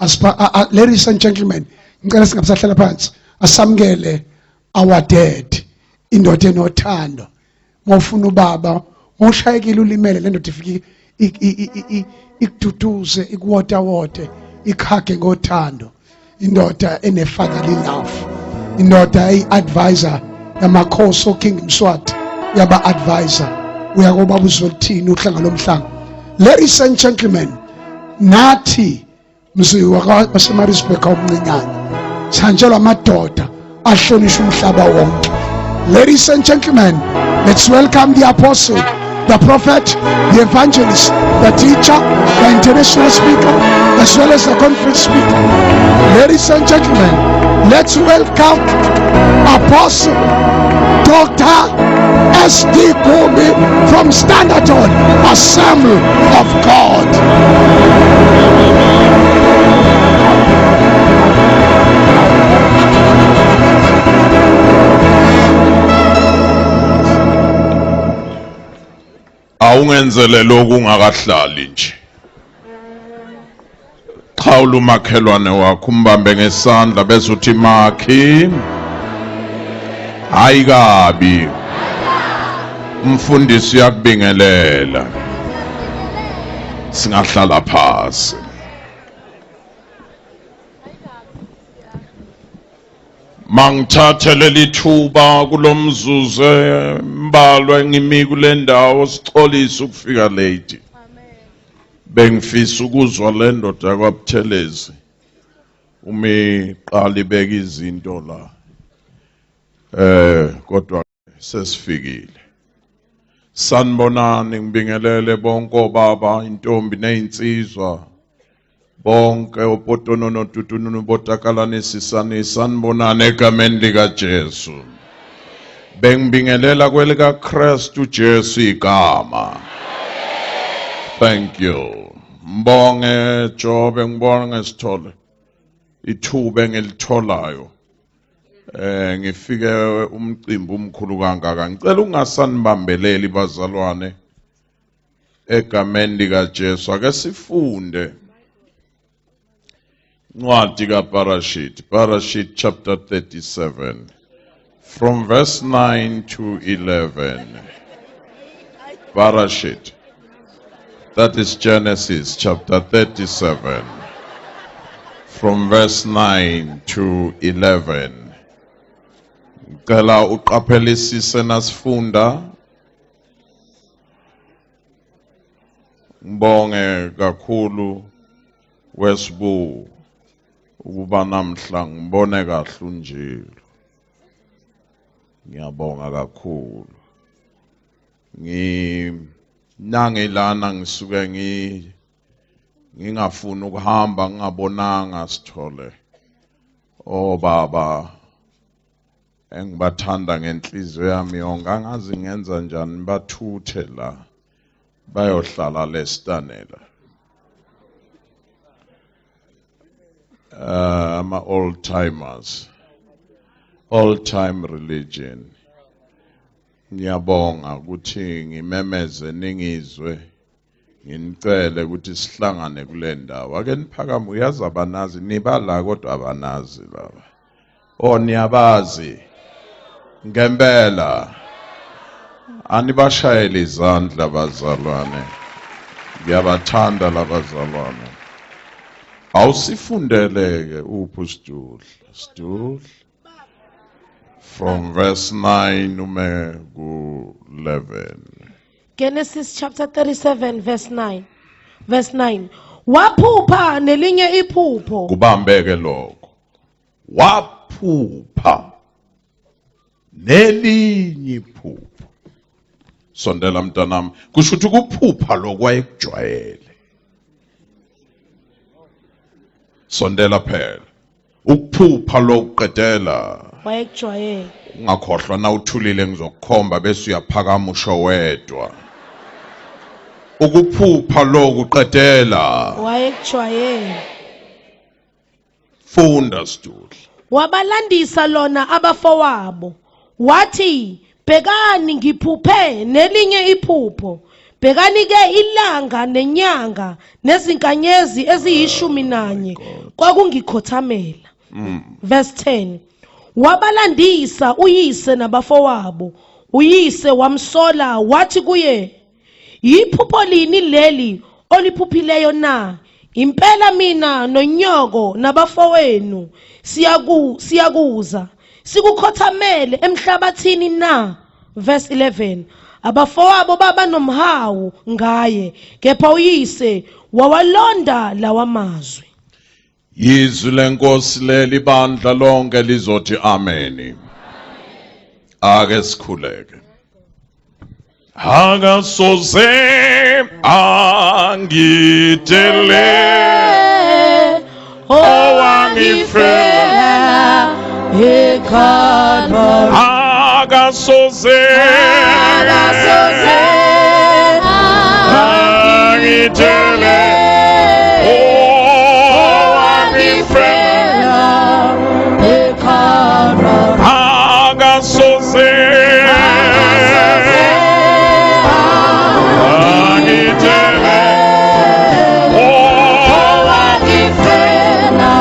Asipha, ladies and gentlemen, ngicela singabisahlala phansi, asamukele our dad, indoda enothando. Mawufuna ubaba, ushayekile, ulimele, le ndoda ifike ikududuze, ikuwotawote, ikhage ngothando. Indoda ene-fatherly love, indoda eyi-advisor yamakhosi, oKing Mswati yaba-advisor, uyakobaba uZwelithini, uHlanga Lomhlanga. Ladies and gentlemen, nathi mzi waseMaritzburg omncinyane sihanjelwa amadoda ahlonishwa umhlaba wonke. Ladies and gentlemen, let's welcome the apostle, the prophet, the evangelist, the teacher, the international speaker, as well as the conference speaker. Ladies and gentlemen, let's welcome Apostle Dr. S.D. Gumbi from Standerton Assembly of God. Awungenzele lokhu ungakahlali nje. Xhawula umakhelwane wakho, umbambe ngesandla, bese uthi, "Makhi, hayi kabi, umfundisi uyakubingelela." Singahlala phasi. Mangithathe leli thuba kulomzuzu embalwa ngimi kule ndawo, sixolise ukufika late. Bengifisa ukuzwa le ndoda yakwaButhelezi uma iqala ibeka izinto la, kodwa sesifikile. Sanibonani, ngibingelele bonke obaba, intombi nezinsizwa, bonke opotonono, tutununu, botakalani, sisani. Sanibonani egameni lika Jesu. Bengibingelela kwelika Kristu Jesu igama. Thank you. Mbonge Jobe, ngibonge Sithole, ithuba engilitholayo, ngifike umcimbi omkhulu kangaka. Ngicela ungasanibambeleli, bazalwane, egameni lika Jesu. Ake sifunde incwadi kaBarashit, Barashit chapter 37 from verse 9 to 11. Barashit, that is Genesis chapter 37 from verse 9 to 11. Ngicela uqaphelisise nasifunda. Ngibonge kakhulu wesibu ukuba namhla ngibone kahle unjilo. Ngiyabonga kakhulu. Ngi nangilana ngisuke ngingafuni ukuhamba ngingabonanga Sithole, oh baba engibathanda ngenhliziyo yami yonke. Angazi ngenza njani bathuthe la bayohlala lesitanela, ama old timers, old time religion. Ngiyabonga ukuthi ngimemeze ningizwe, nginicele ukuthi sihlangane kule ndawo. Ake niphakame. Uyazi abanazi, nibala kodwa abanazi laba. Oh, niyabazi ngempela. Anibashayele izandla, bazalwane. Ngiyabathanda labazalwane. Awusifundeleke uphi uSidudla? Sidudla, from verse 9 ume ku 11. Genesis chapter 37 verse 9. Verse 9. Waphupha nelinye iphupho. Kubambeke lokho, waphupha nelinye iphupho. Sondela, mntanami. Kusho ukuthi ukuphupha lokho wayekujwayele. Sondela phela. Ukuphupha lokuqedela Wayekujwayele. Ungakhohlwa, na uthulile ngizokukhomba bese uyaphakama usho wedwa. Ukuphupha lokuqedela Wayekujwayele. Funda, Sidudla. Wabalandisa lona abafowabo. Wathi, "Bhekani, ngiphuphe nelinye iphupho. Bhekani ke ilanga nenyanga nezinkanyezi eziyishumi nanye kwakungikhothamela. Verse 10. Wabalandisa uyise nabafowabo. Uyise wamsola wathi kuye, Yiphupho lini leli oliphuphileyo na? Impela mina nonyoko nabafowenu siyakuza sikukhothamele emhlabathini na? Verse 11. Abafowabo baba nomhawu ngaye, kepha uyise wawalonda lawa mazwi. Yizwi lenkosi leli bandla lonke lizothi ameni. Ake sikhuleke. Akasoze angidele owangifela eKalvari. Akasoze Akasoze angidele owangifela eKalvari. Akasoze angidele Owangifela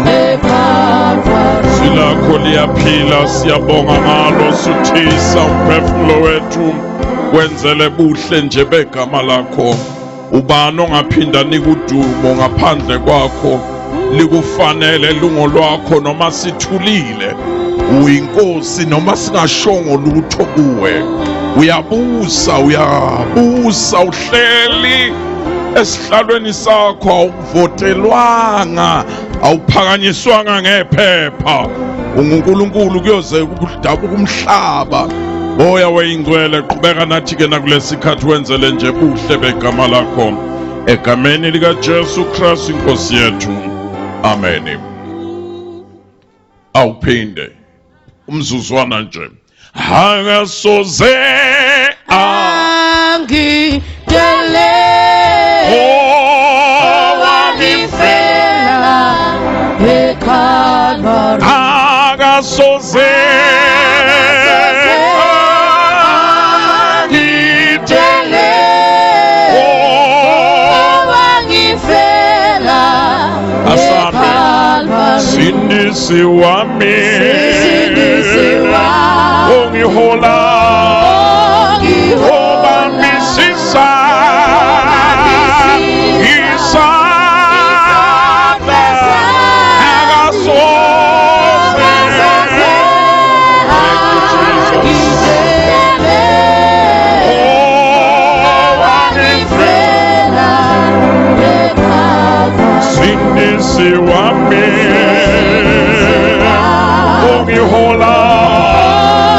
eKalvari. Silakho liyaphila siyabonga ngalo suthisa umphefumulo wethu wenzele buhle nje begama lakho ubani ongaphinda nikudumo ngaphandle kwakho likufanele lungolwakho noma sithulile uyinkosi noma singashongo lutho kuwe uyabusa uyabusa uhleli esihlalweni sakho awuvotelwanga awuphakanyiswanga ngephepha unguNkulunkulu kuyoze kudabuka umhlaba moya weyingcwele qhubeka nathi ke nakulesikhathi wenzele nje buhle begama lakho egameni likaJesu Kristu inkosi yethu amen awuphinde umzuzwana nje akasoze angidele owangifela eKalvari akasoze angidele owangifela Asambe. eKalvari Sindisi wami Sindisi wami. ongihola obambisisa isandla akasoze. Thank you, Jesus. Owangifela Sindisi wami ongihola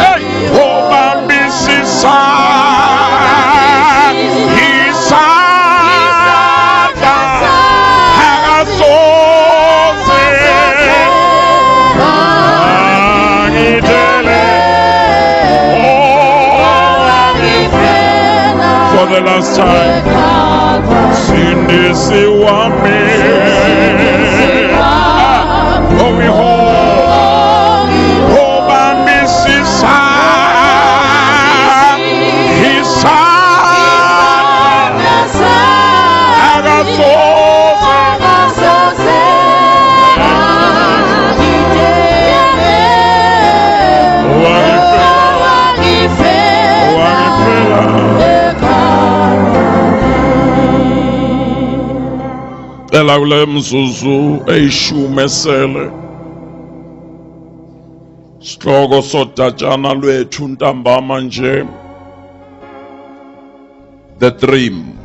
hey, obambisisa isandla akasoze angidele for the last time Sindisi wami ongihola obambisisa isandla akasoze owangifela cela kule mzuzu eyishumi esele sihloko sodatshana lwethu ntambama nje the dream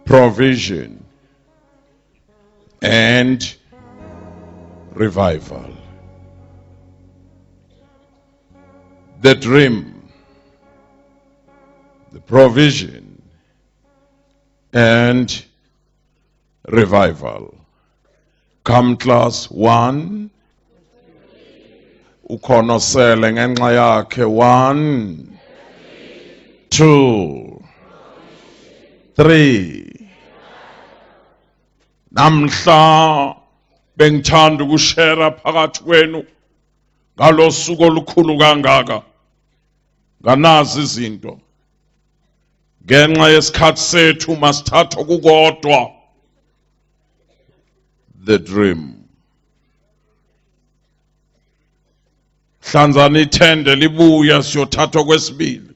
provision and revival. The dream, the provision and revival. Come class 1 ukhona osele ngenxa yakhe 1 2 3 Namhla bengithanda ukushare phakathi kwenu ngalosuku olukhulu kangaka. Nganazi izinto. Ngenxa yesikhathi sethu masithatha okukodwa. The dream. Hlanzani ithende libuya siyothathwa kwesibili.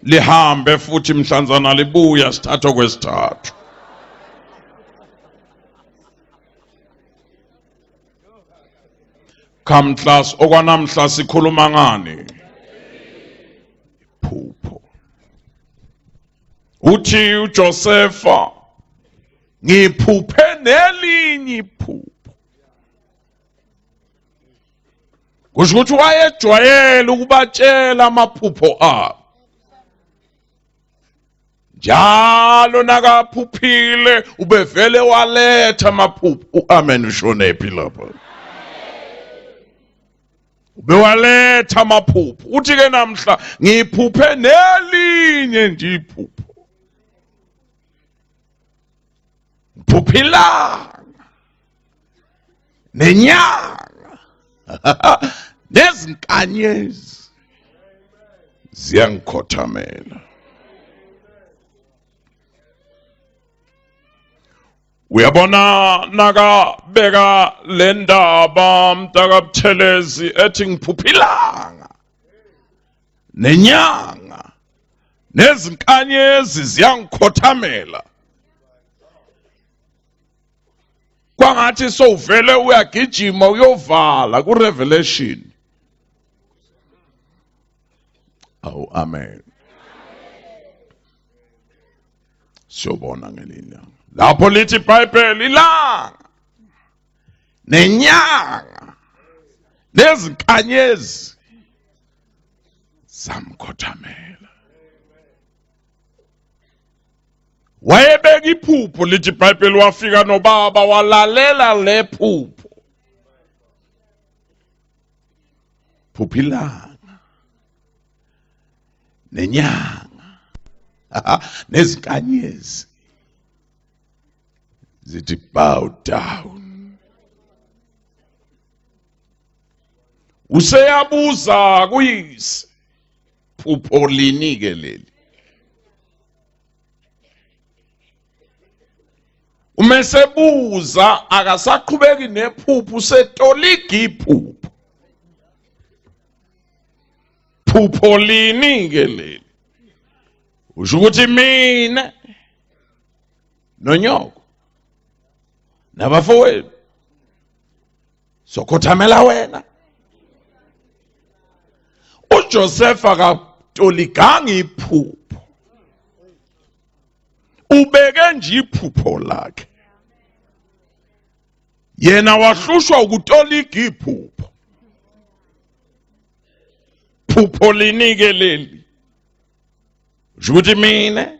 Lihambe futhi mhlanzana libuya sithathwa kwesithathu. Come class, okwanamhla sikhuluma ngani? Iphupho. Uthi uJosefa ngiphuphe nelinye iphupho. Kusho ukuthi wayejwayele ukubatshela amaphupho abo. Njalo nakaphuphile ubevele waletha amaphupho. Uamen ushonephi lapha? Ubewaletha amaphupho. Uthi ke namhla ngiphuphe nelinye nje iphupho. Ngiphuphe ilanga nenyanga nezinkanyezi ziyangikhothamela. Uyabona nakabeka le ndaba mntakaButhelezi ethi ngiphupha ilanga nenyanga nezinkanyezi ziyangikhothamela, kwangathi sowuvele uyagijima uyovala ku-Revelation. Awu amen. Siyobona ngelinye ilanga lapho lithi iBhayibheli ilanga nenyanga nezinkanyezi zamkhothamela. Wayebeka iphupho lithi iBhayibheli, wafika nobaba walalela le phupho. Phupha ilanga nenyanga nezinkanyezi zithi bow down. Useyabuza kuyise, phupho lini ke leli? Uma esebuza akasaqhubeki nephupho, usetolika iphupho. Phupho lini ke leli? Usho ukuthi mina nonyoko nabafowenu sokhothamela wena. uJoseph akatoliganga iphupho, ubeke nje iphupho lakhe. Yena wahlushwa ukutoliga iphupho. Phupho linike leli? Usho ukuthi mina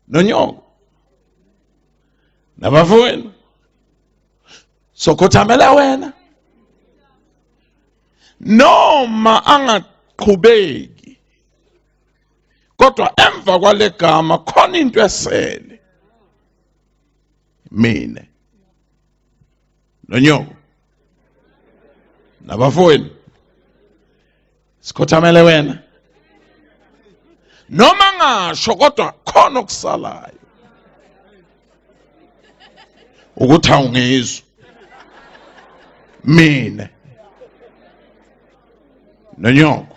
nonyoko nabafowenu sokhothamela wena. Noma angaqhubeki, kodwa emva kwalegama khona into esele, mina nonyoko nabafowenu sikhothamele wena. Noma ngasho, kodwa khona okusalayo ukuthi awungizwa, mina nonyoko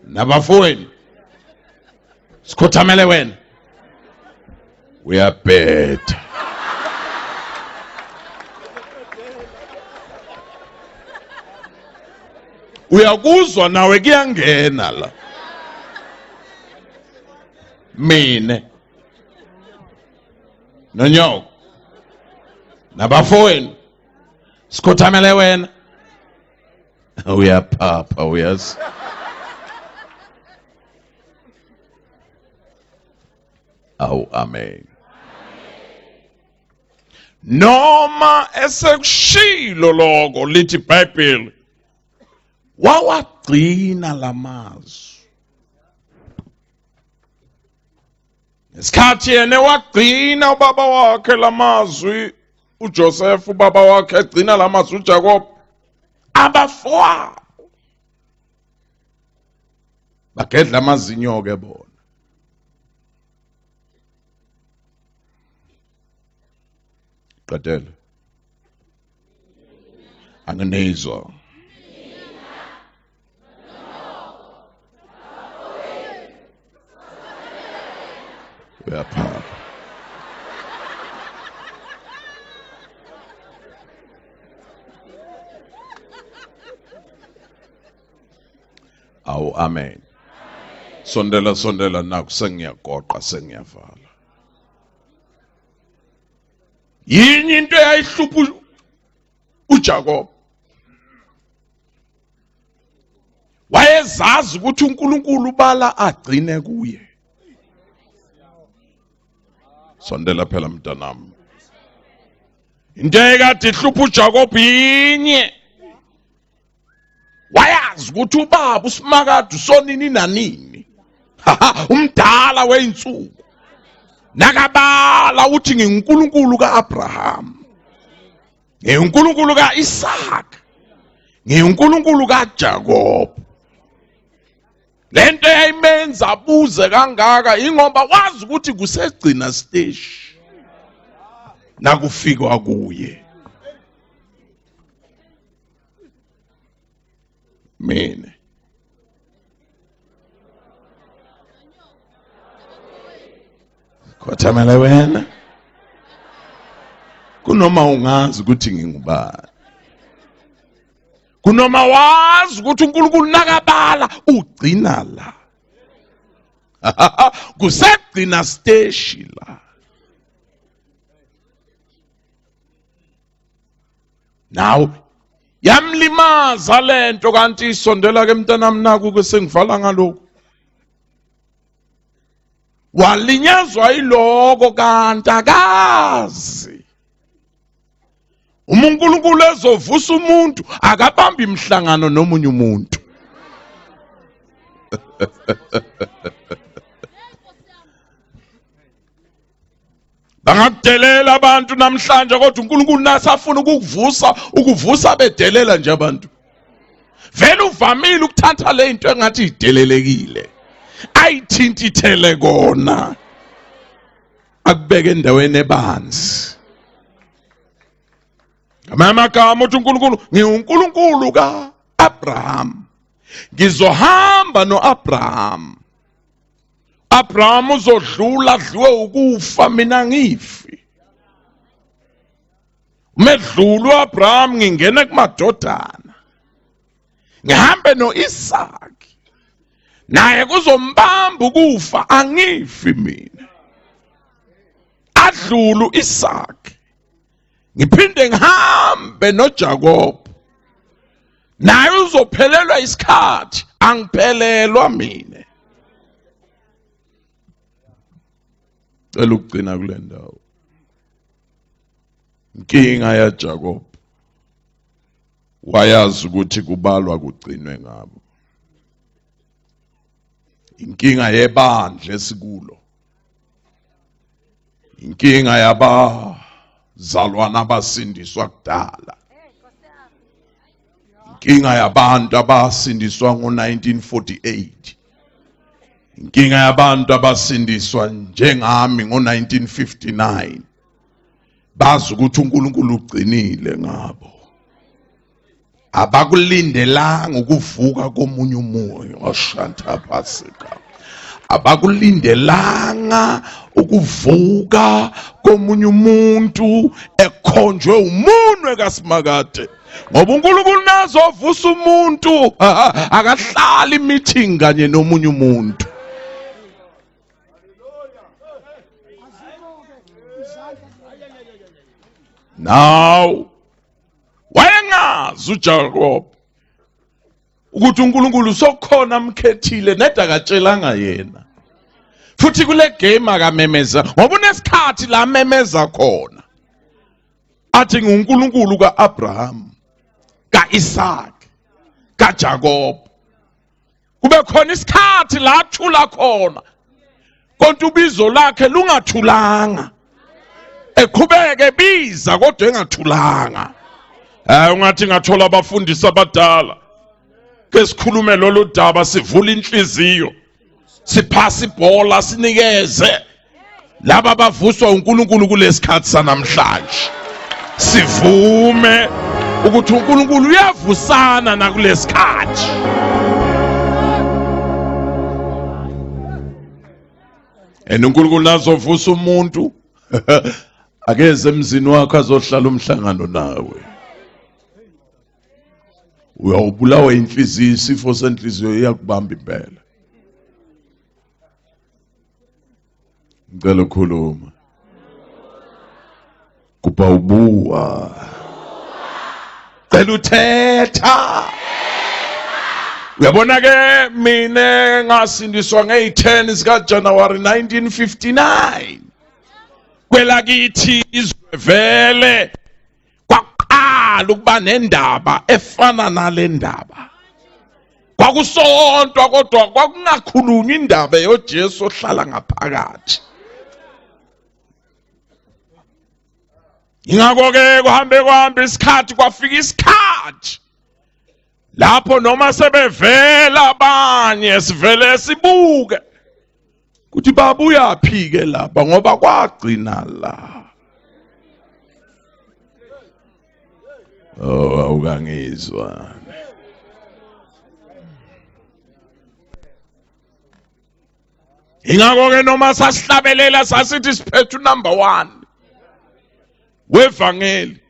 nabafowenu sikhothamele wena. Uyabheda. Uyakuzwa nawe, kuyangena la. Mina nonyoko nabafowenu sikhothamele wena. Uyaphapha, uyazi. Awu amen. Noma esekushilo lokho, lithi iBhayibheli wawagcina lamazwi. Ngesikhathi yena wagcina ubaba wakhe lamazwi. uJoseph ubaba wakhe egcina lamazwi uJakob abafowabo bagedla amazinyo ke bona. Qedele anginizwa. Uyaphapha. Awu amen. Sondela sondela naku sengiyagoqa sengiyavala. Yini into eyayihlupha uJakob? Wayezazi ukuthi uNkulunkulu ubala agcine kuye. Sondela phela mntanami. Into ekade ihlupha uJakob yinye. Wayazi ukuthi ubaba uSimakade usonini nanini. Umdala weinsuku. Nakabala uthi nginguNkulunkulu kaAbraham. NginguNkulunkulu kaIsaac. NginguNkulunkulu kaJakob. Lento yayimenza abuze kangaka ingoba wazi ukuthi kusegcina stage. Nakufikwa kuye. Mina khothamela wena kunoma ungazi ukuthi ngingubani, kunoma wazi ukuthi uNkulunkulu nakabala ugcina la kusegcina steshi la. Nawe yamlimaza lento kanti isondela ke mntanami naku ke sengivala ngalokhu. Walinyazwa yiloko kanti akazi. Uma uNkulunkulu ezovusa umuntu akabambi imihlangano nomunye umuntu. Bangakudelela abantu namhlanje kodwa uNkulunkulu nasafuna ukukuvusa ukuvusa bedelela nje abantu. Vele uvamile ukuthatha le into engathi idelelekile. Ayithintithele kona. Akubeke endaweni ebanzi. Ngamanye amagama uthi uNkulunkulu ngiwuNkulunkulu kaAbraham. Ngizohamba noAbraham. Abraham uzodlula adliwe ukufa mina ngifi. Umedlulu uAbraham ngingena kumadodana. Ngihambe noIsaac. Naye kuzombamba ukufa angifi mina. Adlulu uIsaac. Ngiphinde ngihambe noJakob. Naye uzophelelwa isikhathi angiphelelwa mina. Cela ukugcina kule ndawo. Inkinga ya Jacob wayazi ukuthi kubalwa kugcinwe ngabo. Inkinga yebandla esikulo. Inkinga yabazalwana abasindiswa kudala. Inkinga yabantu abasindiswa ngo-1948. Inkinga yabantu abasindiswa njengami ngo-1959. Bazi ukuthi uNkulunkulu ugcinile ngabo. Abakulindelanga ukuvuka komunye umoya oshanta phasika. Abakulindelanga ukuvuka komunye umuntu ekhonjwe umunwe kaSimakade. Ngoba uNkulunkulu nazovusa umuntu akahlali meeting kanye nomunye umuntu. Now wayengazi uJakob ukuthi uNkulunkulu sokhona amkhethile neda akatshelanga yena. Futhi kule game akamemeza ngoba unesikhathi la memeza khona. Athi nguNkulunkulu kaAbraham, kaIsaac, kaJakob. Kube khona isikhathi la athula khona. Konke ubizo lakhe lungathulanga. Eqhubeke biza kodwa engathulanga. Ungathi ngathola abafundisi abadala. Ke sikhulume lolu daba, sivula inhliziyo, siphasa ibhola, sinikeze laba bavuswa uNkulunkulu kulesikhathi sanamhlanje. Sivume ukuthi uNkulunkulu uyavusana nakulesikhathi. And uNkulunkulu nazovusa umuntu akeze emzini wakho azohlala umhlangano nawe. Uyawubulawa inhliziyo, isifo senhliziyo iyakubamba impela. Ngicela ukukhuluma. Kubawubuwa. Cela uthetha. Uyabona ke mina ngasindiswa ngeyi-10 zika January 1959. Kwelakithi izwe vele kwaqala ukuba nendaba efana nale ndaba. Kwakusontwa kodwa kwakungakhulunywa indaba yoJesu ohlala ngaphakathi. Ingakho ke kuhambe kuhambe isikhathi, kwafika isikhathi lapho noma sebevela abanye sivele sibuke ukuthi babuyaphi ke lapha, ngoba kwagcina la. Oh, awukangizwa. Ingakho ke noma sasihlabelela sasithi siphethe number 1 wevangeli,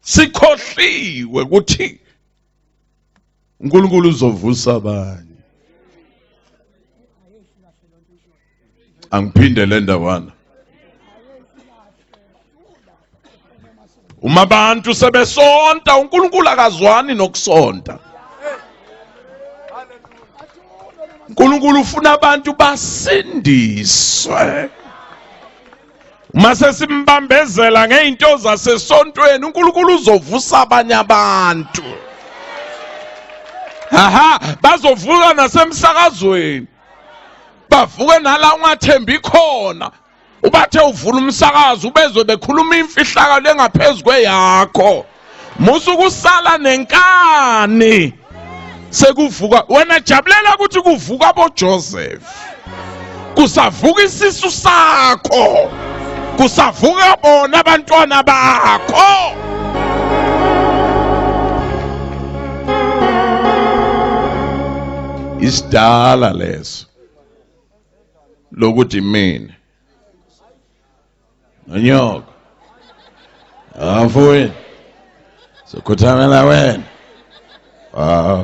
sikhohliwe ukuthi uNkulunkulu uzovusa abanye. Angiphinde le ndawana. Uma abantu sebesonta, uNkulunkulu akazwani nokusonta. uNkulunkulu ufuna abantu basindiswe. Uma sesimbambezela ngeinto zasesontweni, uNkulunkulu uzovusa abanye abantu. Aha, bazovuka nasemsakazweni, bavuke nala ungathembi khona. Ubathe uvula umsakazo ubezwe bekhuluma imfihlakalo engaphezu kweyakho. Musa ukusala nenkani. Sekuvuka wena, jabulela ukuthi kuvuka boJoseph, kusavuka isisu sakho, kusavuka bona abantwana bakho. Isidala leso lokuthi mina nonyoko mfowethu sokhothamela wena,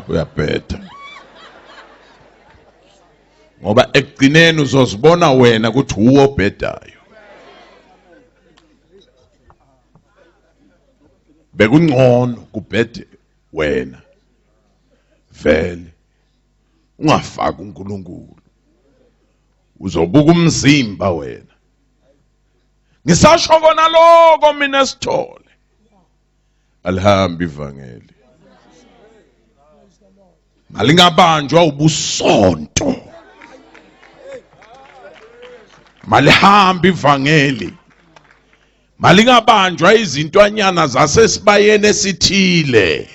uyabheda, ngoba ekugcineni uzozibona wena ukuthi uwo obhedayo. Bekungcono kubhede wena vele, ungafaki uNkulunkulu, uzobuka umzimba wena. Ngisasho kona lokho mina sithole alihambi ivangeli, malingabanjwa ubusonto, malihambi ivangeli, malingabanjwa izintwanyana zasesibayeni esithile.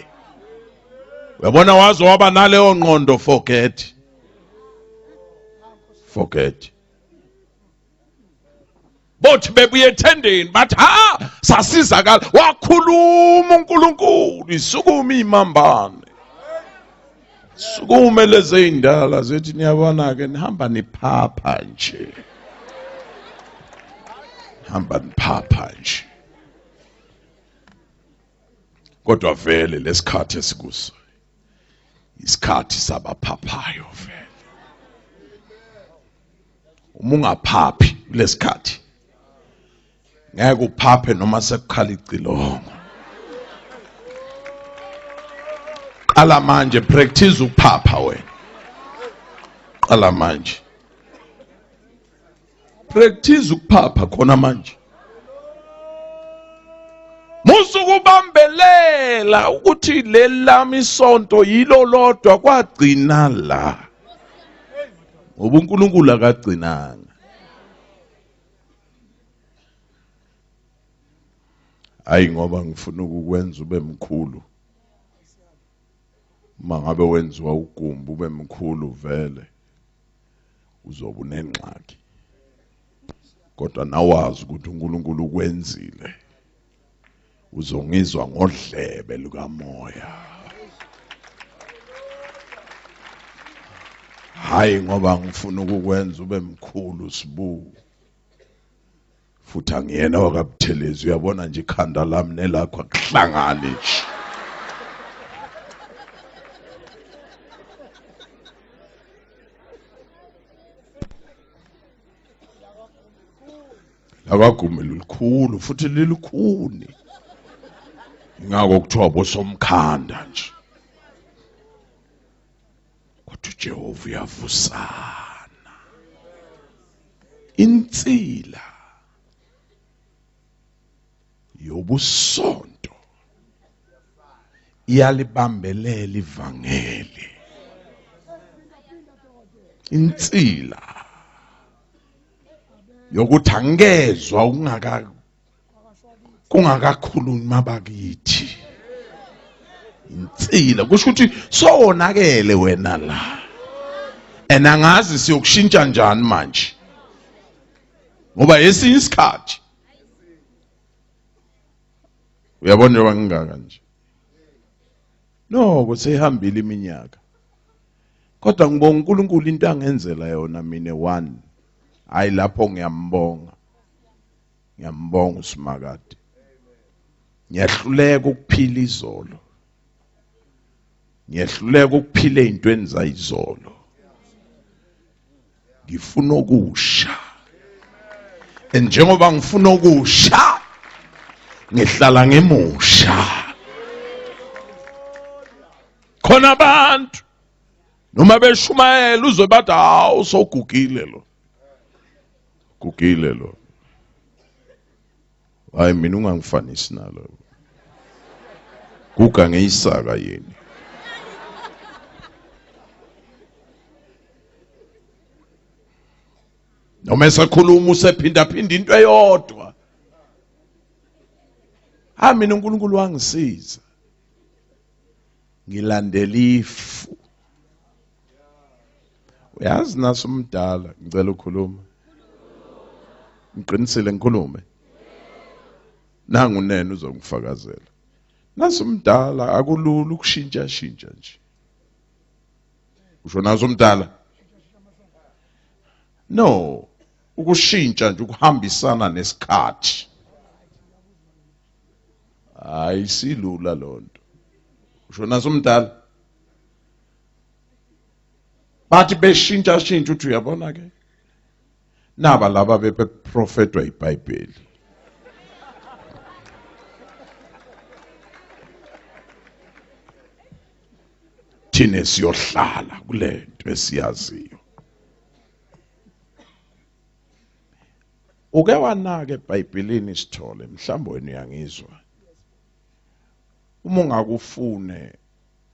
Uyabona, waze waba naleyo ngqondo, forget, forget. Bothi bebuye ethendeni bathi ha, sasizakala, wakhuluma uNkulunkulu, isukume imambane, sukume lezi indala zethi, niyabona ke nihamba niphapha nje, hamba niphapha nje. Kodwa vele lesikhathi esikuso isikhathi sabaphaphayo vele. Uma ungaphaphi kulesikhathi ngeke uphaphe noma sekukhala icilongo. Qala manje, practice ukuphapha wena. Qala manje, practice ukuphapha khona manje. Musa ukubambelela ukuthi leli lami isonto yilo lodwa, kwagcina la, ngoba uNkulunkulu akagcinanga. UNkulunkulu ufuna abantu basindiswe. Uma sesimbambelela ngey'nto zasesontweni, uNkulunkulu uzovusa abanye abantu. Aha, bazovuka nasemsakazweni, bavuke nala ungathembi khona. Ubathe uvula umsakazo ubezwe bekhuluma imfihlakalo engaphezulu kweyakho. Musa ukusala nenkani. Sekuvuka bona abantwana bakho. Kusavuka bona imama. Hayi ngoba ngifuna ukukwenza ube mkhulu. Uma ngabe wenziwa ugumbi ube mkhulu vele uzoba unengxaki. Kodwa nawazi ukuthi uNkulunkulu ukwenzile. Uzongizwa ngodlebe lukamoya. Hayi ngoba ngifuna ukukwenza ube mkhulu sibu. Futhi angiyena wakaButhelezi, uyabona nje ikhanda lami nelakho akuhlangani nje. Lakagumi likhulu futhi lilikhuni. Ingakho kuthiwa bosomkhanda nje. Kodwa uJehova uyavusana. Insila yobusonto iyalibambelela ivangeli. Insila yokuthi angikezwa ukungaka kungakakhulumi abakithi. Insila kusho ukuthi sowonakele wena la. And angazi siyokushintsha njani manje. Ngoba esinye isikhathi uyabona njengoba ngingaka nje. Noko seyihambile iminyaka. Kodwa ngibonga uNkulunkulu into angenzela yona mina one. Hayi lapho ngiyambonga. Ngiyambonga uSimakade. Ngiyahluleka ukuphila izolo. Ngiyahluleka ukuphila ezintweni zayizolo. Ngifuna okusha. Njengoba ngifuna okusha ngihlala ngimusha. Khona abantu noma beshumayela uzwe bathi hawu sogugile lo. Gugile lo. Hayi mina ungangifanisi nalo. Guga ngeyisaka yini. Noma esekhuluma usephinda phinda into eyodwa. Ha mina uNkulunkulu wangisiza. Ngilandela ifu. Uyazi naso umdala ngicela ukukhuluma. Ngiqinisile ngikhulume. Nangu nene uzongifakazela. Naso umdala akulula ukushintsha shintsha nje. Usho naso umdala? No, ukushintsha nje ukuhambisana nesikhathi. Hayi silula lonto. Usho naso umdala? Bathi beshintsha shintsha uthi uyabona ke. Naba laba bebeprofetwa iBhayibheli. Thina siyohlala kulento esiyaziyo. Uke wanaka eBhayibhelini sithole mhlawumbe wena uyangizwa. Uma ungakufune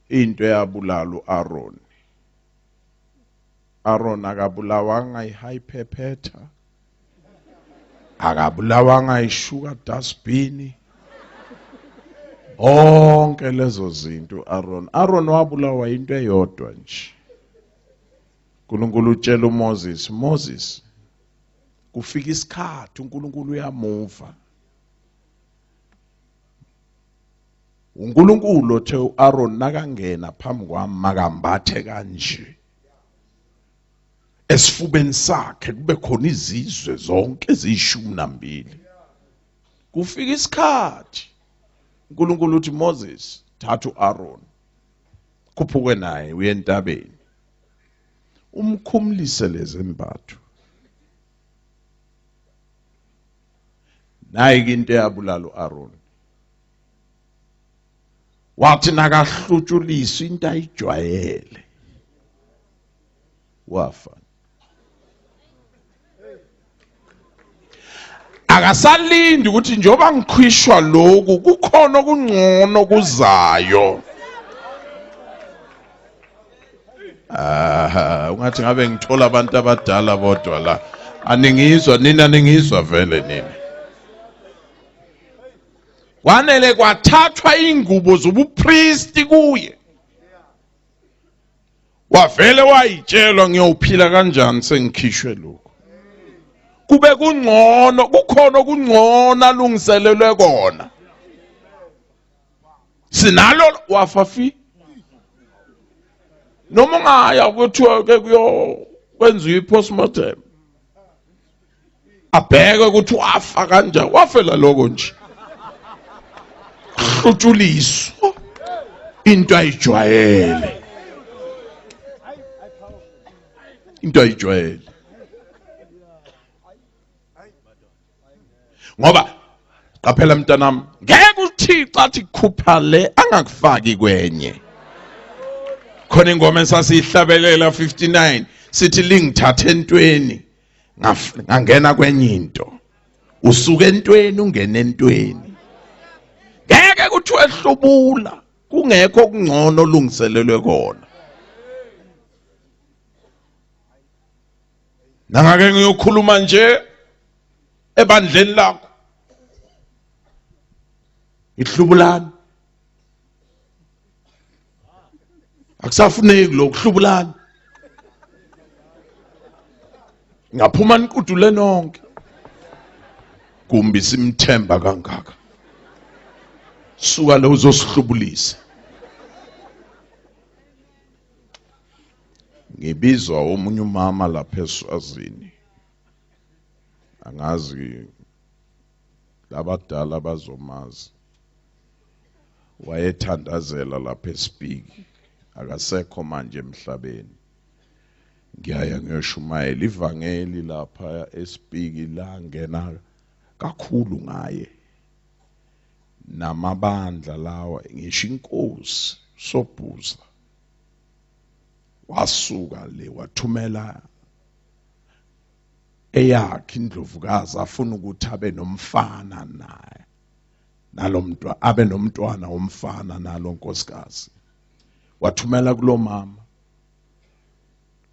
into eyabulala uAaron. Aaron akabulawanga ihyperpetha. Akabulawanga ishuka dustbin. Onke lezo zinto Aaron. Aaron wabulawa into eyodwa nje. uNkulunkulu utshela uMoses, Moses kufika isikhathi uNkulunkulu uyamuva. uNkulunkulu othe uAaron nakangena phambi kwami makambathe kanje. Esifubeni sakhe kube khona izizwe zonke eziyishumi nambili. Kufika isikhathi uNkulunkulu uthi Moses thatha uAaron khuphuke naye uye entabeni umkhumulise lezembatho. Nayi into eyabulala uAaron. Wathi nakahlutshuliswa into ayijwayele wafa. Akasalindi ukuthi njengoba ngikhwishwa lokhu kukhona okungcono kuzayo. Ah, ungathi ngabe ngithola abantu abadala bodwa la. Aningizwa nina, aningizwa vele nina. Kwanele kwathathwa ingubo zobupristi kuye. Wavele wayitshelwa ngiyophila kanjani sengikhishwe lokho. Kube kungcono, kukhona okungcono alungiselelwe kona. Sinalo wafa fi. Noma ungaya kuthiwa ke kuyo kwenziwa i-postmortem. Abheke ukuthi wafa kanjani, wafela lokho nje. Hlutshuliswa into ayijwayele. Into ayijwayele. Ngoba qaphela mntanami, ngeke uThixo athi khupha le angakufaki kwenye. Khona ingoma esasiyihlabelela 59 sithi lingithathe entweni ngangena kwenye into. Usuka entweni ungena entweni. Ngeke kuthiwe hlubula kungekho okungcono olungiselelwe kona. Nangake ngiyokhuluma nje ebandleni lakho, ihlubulani akusafuneki lokhu, hlubulani ngaphuma niqudule nonke. Kumbi simthemba kangaka, suka lo uzosihlubulisa. Ngibizwa omunye umama lapha eSwazini, angazi labadala bazomazi, wayethandazela lapha eSpiki, akasekho manje emhlabeni. Ngiyaya ngiyoshumayela ivangeli lapha eSpiki, la ngena kakhulu ngaye namabandla lawa, ngisho inkosi Sobhuza wasuka le wathumela eyakhe indlovukazi, afuna ukuthi abe nomfana naye, nalomntwana abe nomntwana womfana nalo nkosikazi. Wathumela kulomama,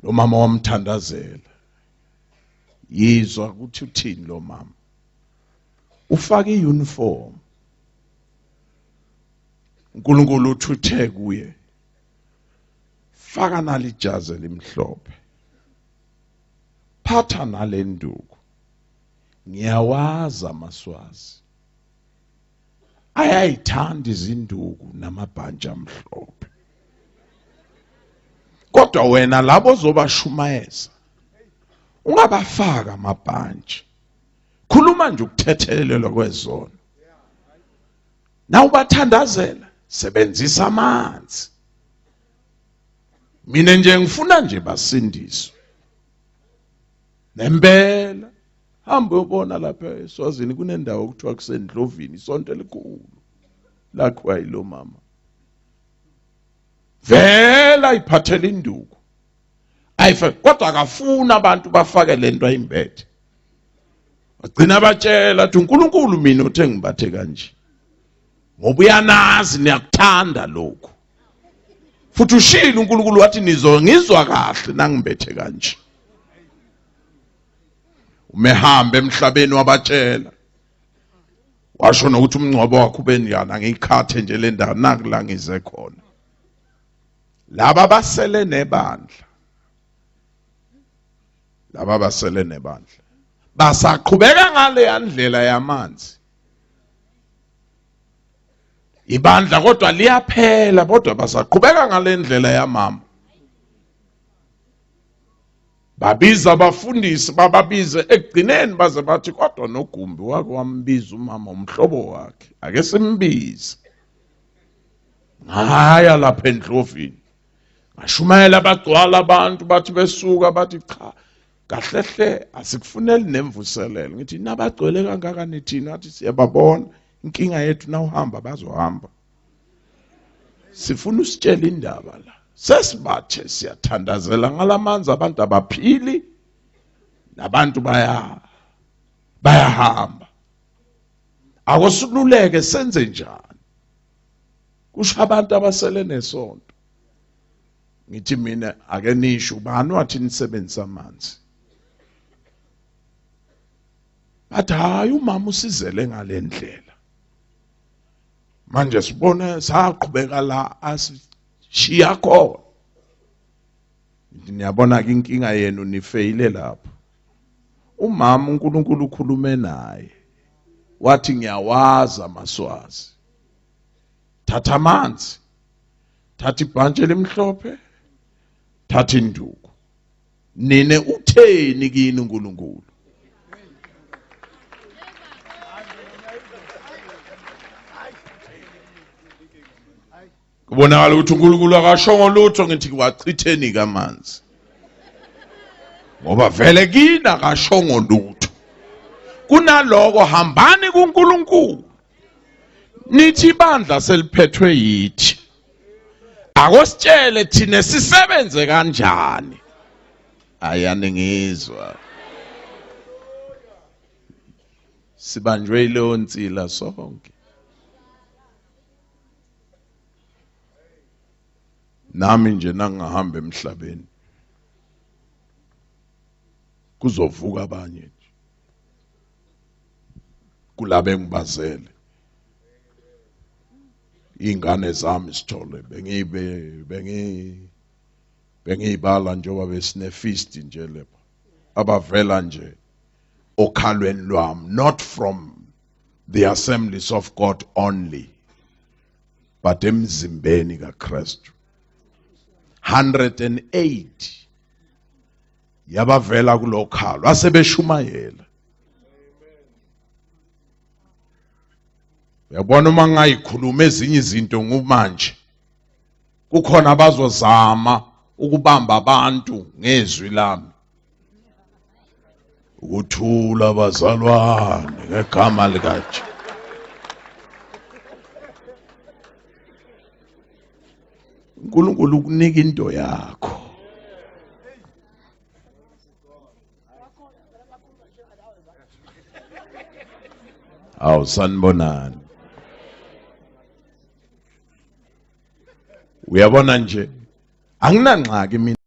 lo mama wamthandazela. Yizwa ukuthi uthini lo mama, ufaka iuniform. uNkulunkulu uthuthe kuye, faka nalijazi elimhlophe, phatha nalenduku, ngiyawaza amaSwazi ayayithanda izinduku namabhantshi amhlophe, kodwa wena labo ozobashumayeza ungabafaka amabhantshi, khuluma nje ukuthethelelwa kwezono. Nawubathandazela sebenzisa amanzi. Mina nje ngifuna nje basindiswe. Nempela hamba uyobona lapha eSwazini kunendawo okuthiwa kuseNdlovini, isonto elikhulu lakhiwa yilo mama. Vela iphathela induku ayifa, kodwa akafuna abantu bafake lento ayimbethe. Bagcina batshela athi uNkulunkulu mina uthe ngibathe kanje, ngoba uyanazi niyakuthanda lokhu, futhi ushilo uNkulunkulu wathi nizongizwa kahle nangibethe kanje. Umehambe emhlabeni wabatshela, washo nokuthi umngcwabo wakho ube njani, angiyikhathe nje le ndawo naku la ngize khona. Laba basele nebandla, laba basele nebandla basaqhubeka ngale ndlela yamanzi. Ibandla kodwa liyaphela, kodwa basaqhubeka ngale ndlela yamama. Babiza abafundisi, bababize ekugcineni baze bathi kodwa noGumbi wake wambiza umama umhlobo wakhe, ake simbize. Ngaya lapha eNdlovini ngashumayela, bagcwala abantu, bathi besuka bathi cha kahle hle asikufuneli nemvuselelo. Ngithi nabagcwele kangaka nithini? Athi siyababona, inkinga yethu nawuhamba bazohamba, sifuna usitshele indaba la. Sesibathe siyathandazela ngalamanzi, abantu abaphili nabantu bayahamba, akosiluleke senze njani? Kusho abantu abasele nesonto. Ngithi mina ake nisho ubani wathi nisebenzisa amanzi? Bathi hayi umama usizele ngale ndlela. Manje sibone saqhubeka la asishiya khona. Niyabona ke inkinga yenu, nifeyile lapho. Umama uNkulunkulu ukhulume naye wathi ngiyawaza amaswazi, thatha amanzi, thatha ibhantshi elimhlophe, thatha induku. Nine utheni kini uNkulunkulu? Kubonakala ukuthi uNkulunkulu akashongo lutho. Ngithi wachitheni kamanzi, ngoba vele kini akashongo lutho. Kunaloko hambani kuNkulunkulu, nithi ibandla seliphethwe yithi, akositshele thina sisebenze kanjani. Ayaningizwa, sibanjwe yileyo nsila sonke. Nami nje nangihamba emhlabeni kuzovuka abanye nje kulabo engibazele. Ingane zami sithole bengibe bengi bengiyibala njengoba besine feast nje lapha, abavela nje okhalweni lwami, not from the Assemblies of God only, but emzimbeni kaKristu. 108 yabavela kulokhalo asebeshumayela. Uyabona, uma ngayikhuluma ezinye izinto ngumanje, kukhona abazozama ukubamba abantu ngezwi lami. Ukuthula bazalwane ngegama likaJesu. uNkulunkulu ukunika into yakho. Awu, sanibonani. Uyabona nje, anginangxaki mina.